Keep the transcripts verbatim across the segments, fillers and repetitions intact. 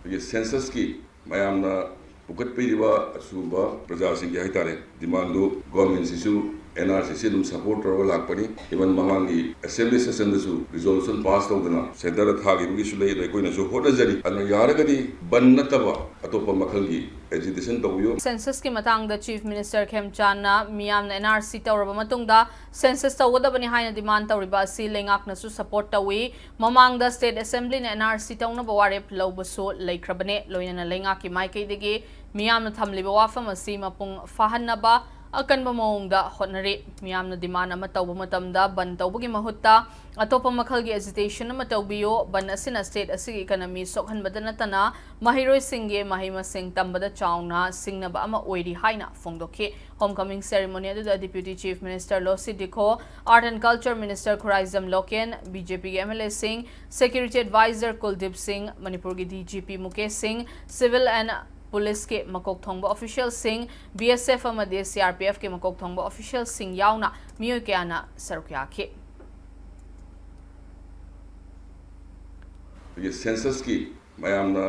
ꯑꯩꯈꯣꯏꯒꯤ ꯁꯦꯟꯁꯁꯀꯤ ꯃꯌꯥꯝꯅ ꯄꯨꯈꯠꯄꯤꯔꯤꯕ ꯑꯁꯤꯒꯨꯝꯕ ꯄ꯭ꯔꯖꯥꯁꯤꯡꯒꯤ ꯍꯥꯏꯇꯥꯔꯦ ꯗꯤꯃꯥꯟꯗꯨ ꯒꯣꯔꯃꯦꯟꯁꯤꯁꯨ ꯑꯦꯟ ꯑꯥꯔ ꯁꯤꯁꯤ ꯑꯗꯨꯝ ꯁꯄꯣꯔꯠ ꯇꯧꯔꯒ ꯂꯥꯛꯄꯅꯤ꯫ ꯏꯚꯟ ꯃꯃꯥꯡꯒꯤ ꯑꯦꯁꯦꯝꯕ꯭ꯂꯤ ꯁꯦꯁꯟꯗꯁꯨ ꯔꯤꯖꯣꯂꯨꯁꯟ ꯄꯥꯁ ꯇꯧꯗꯅ ꯁꯦꯟꯇꯔꯗ ꯊꯥꯈꯤꯕꯒꯤꯁꯨ ꯂꯩ꯫ ꯑꯗꯣ ꯑꯩꯈꯣꯏꯅꯁꯨ ꯍꯣꯠꯅꯖꯔꯤ꯫ ꯑꯗꯨꯅ ꯌꯥꯔꯒꯗꯤ ꯕꯟ ꯅꯠꯇꯕ ꯑꯇꯣꯞꯄ ꯃꯈꯜꯒꯤ ꯑꯦꯖꯤꯇꯦꯁꯟ ꯇꯧꯕꯤꯌꯨ꯫ ꯁꯦꯟꯁꯁꯀꯤ ꯃꯇꯥꯡꯗ ꯆꯤꯐ ꯃꯤꯅꯤꯁꯇꯔ ꯈꯦꯝꯆꯥꯟꯅ ꯃꯤꯌꯥꯝꯅ ꯑꯦꯟ ꯑꯥꯔ ꯁꯤ ꯇꯧꯔꯕ ꯃꯇꯨꯡꯗ ꯁꯦꯟꯁꯁ ꯇꯧꯒꯗꯕꯅꯤ ꯍꯥꯏꯅ ꯗꯤꯃꯥꯟ ꯇꯧꯔꯤꯕ ꯑꯁꯤ ꯂꯩꯉꯥꯛꯅꯁꯨ ꯁꯄꯣꯔꯠ ꯇꯧꯏ꯫ ꯃꯃꯥꯡꯗ ꯁ꯭ꯇꯦꯠ ꯑꯦꯁꯦꯝꯕ꯭ꯂꯤꯅ ꯑꯦꯟ ꯑꯥꯔ ꯁꯤ ꯇꯧꯅꯕ ꯋꯥꯔꯦꯞ ꯂꯧꯕꯁꯨ ꯂꯩꯈ꯭ꯔꯕꯅꯦ꯫ ꯂꯣꯏꯅꯅ ꯂꯩꯉꯥꯛꯀꯤ ꯃꯥꯏꯀꯩꯗꯒꯤ ꯃꯤꯌꯥꯝꯅ ꯊꯝꯂꯤꯕ ꯋꯥꯐꯝ ꯑꯁꯤ ꯃꯄꯨꯡ ꯐꯥꯍꯟꯅꯕ ꯑꯀꯟꯕ ꯃꯑꯣꯡꯗ ꯍꯣꯠꯅꯔꯤ꯫ ꯃꯤꯌꯥꯝꯅ ꯗꯤꯃꯥꯟ ꯑꯃ ꯇꯧꯕ ꯃꯇꯝꯗ ꯕꯟ ꯇꯧꯕꯒꯤ ꯃꯍꯨꯠꯇ ꯑꯇꯣꯞꯄ ꯃꯈꯜꯒꯤ ꯑꯦꯖꯤꯇꯦꯁꯟ ꯑꯃ ꯇꯧꯕꯤꯌꯨ꯫ ꯕꯟ ꯑꯁꯤꯅ ꯁ꯭ꯇꯦꯠ ꯑꯁꯤꯒꯤ ꯏꯀꯅꯃꯤ ꯁꯣꯛꯍꯟꯕꯗ ꯅꯠꯇꯅ ꯃꯍꯩꯔꯣꯏꯁꯤꯡꯒꯤ ꯃꯍꯩ ꯃꯁꯤꯡ ꯇꯝꯕꯗ ꯆꯥꯎꯅ ꯁꯤꯡꯅꯕ ꯑꯃ ꯑꯣꯏꯔꯤ ꯍꯥꯏꯅ ꯐꯣꯡꯗꯣꯛꯈꯤ꯫ ꯍꯣꯝ ꯀꯃꯤꯡ ꯁꯦꯔꯦꯃꯣꯅꯤ ꯑꯗꯨꯗ deputy chief minister Losii Dikho, art and culture minister Khuraijam Loken, B J ꯄꯤꯒꯤ ꯑꯦꯝ ꯑꯦꯜ ꯑꯦꯁꯤꯡ, ꯁꯦꯀ꯭ꯌꯨꯔꯤꯇꯤ ꯑꯦꯗꯚꯥꯏꯖꯔ ꯀꯨꯜꯗꯤꯞ ꯁꯤꯡ, ꯃꯅꯤꯄꯨꯔꯒꯤ ꯗꯤ ꯖꯤ ꯄꯤ ꯃꯨꯀꯦꯁ ꯁꯤꯡ, ꯁꯤꯚꯤꯜ ꯑꯦꯟ ꯄꯨꯂꯤꯁꯀꯤ ꯃꯀꯣꯛ ꯊꯣꯡꯕ ꯑꯣꯐꯤꯁꯤꯌꯦꯜꯁꯤꯡ, ꯕꯤ ꯑꯦꯁ ꯑꯦꯐ ꯑꯃꯗꯤ ꯁꯤ ꯑꯥꯔ ꯄꯤ ꯑꯦꯐꯀꯤ ꯃꯀꯣꯛ ꯊꯣꯡꯕ ꯑꯣꯐꯤꯁꯤꯌꯦꯜꯁꯤꯡ ꯌꯥꯎꯅ ꯃꯤꯑꯣꯏ ꯀꯌꯥꯅ ꯁꯔꯨꯛ ꯌꯥꯈꯤ꯫ ꯑꯩꯈꯣꯏꯒꯤ ꯁꯦꯟꯁꯁꯀꯤ ꯃꯌꯥꯝꯅ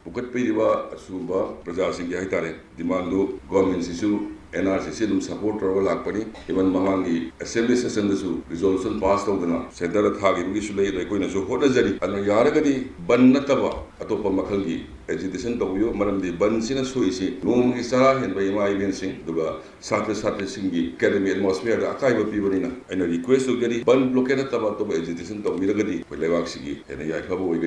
ꯄꯨꯈꯠꯄꯤꯔꯤꯕ ꯑꯁꯤꯒꯨꯝꯕ ꯄ꯭ꯔꯖꯥꯁꯤꯡꯒꯤ ꯍꯥꯏꯇꯥꯔꯦ ꯗꯤꯃꯥꯟꯗꯨ ꯒꯣꯔꯃꯦꯟꯁꯤꯁꯨ ꯑꯦꯟ ꯑꯥꯔ ꯁꯤꯁꯤ ꯑꯗꯨꯝ ꯁꯄꯣꯔꯠ ꯇꯧꯔꯒ ꯂꯥꯛꯄꯅꯤ꯫ ꯏꯚꯟ ꯃꯃꯥꯡꯒꯤ ꯑꯦꯁꯦꯝꯕ꯭ꯂꯤ ꯁꯦꯁꯟꯗꯁꯨ ꯔꯤꯖꯣꯂꯨꯁꯟ ꯄꯥꯁ ꯇꯧꯗꯅ ꯁꯦꯟꯇꯔꯗ ꯊꯥꯈꯤꯕꯒꯤꯁꯨ ꯂꯩ꯫ ꯑꯗꯣ ꯑꯩꯈꯣꯏꯅꯁꯨ ꯍꯣꯠꯅꯖꯔꯤ꯫ ꯑꯗꯨꯅ ꯌꯥꯔꯒꯗꯤ ꯕꯟ ꯅꯠꯇꯕ ꯑꯇꯣꯞꯄ ꯃꯈꯜꯒꯤ ꯑꯦꯖꯤꯇꯦꯁꯟ ꯇꯧꯕꯤꯌꯨ꯫ ꯃꯔꯝꯗꯤ ꯕꯟꯁꯤꯅ ꯁꯣꯛꯏꯁꯤ ꯅꯣꯡꯃꯒꯤ ꯆꯔꯥ ꯍꯦꯟꯕ ꯏꯃꯥ ꯏꯕꯦꯟꯁꯤꯡ, ꯑꯗꯨꯒ ꯁꯥꯇ꯭ꯔ ꯁꯥꯇ꯭ꯔꯤꯁꯤꯡꯒꯤ ꯑꯦꯀꯥꯗꯃꯤꯛ ꯑꯦꯠꯃꯣꯁꯐꯤꯌꯔꯗ ꯑꯀꯥꯏꯕ ꯄꯤꯕꯅꯤꯅ ꯑꯩꯅ ꯔꯤꯀ꯭ꯋꯦꯁ ꯇꯧꯖꯔꯤ, ꯕꯟ ꯕ꯭ꯂꯣꯀꯦꯠ ꯅꯠꯇꯕ ꯑꯇꯣꯞꯄ ꯑꯦꯖꯤꯇꯦꯁꯟ ꯇꯧꯕꯤꯔꯒꯗꯤ ꯑꯩꯈꯣꯏ ꯂꯩꯕꯥꯛꯁꯤꯒꯤ ꯍꯦꯟꯅ ꯌꯥꯏꯐꯕ ꯑꯣꯏꯒꯅꯤ꯫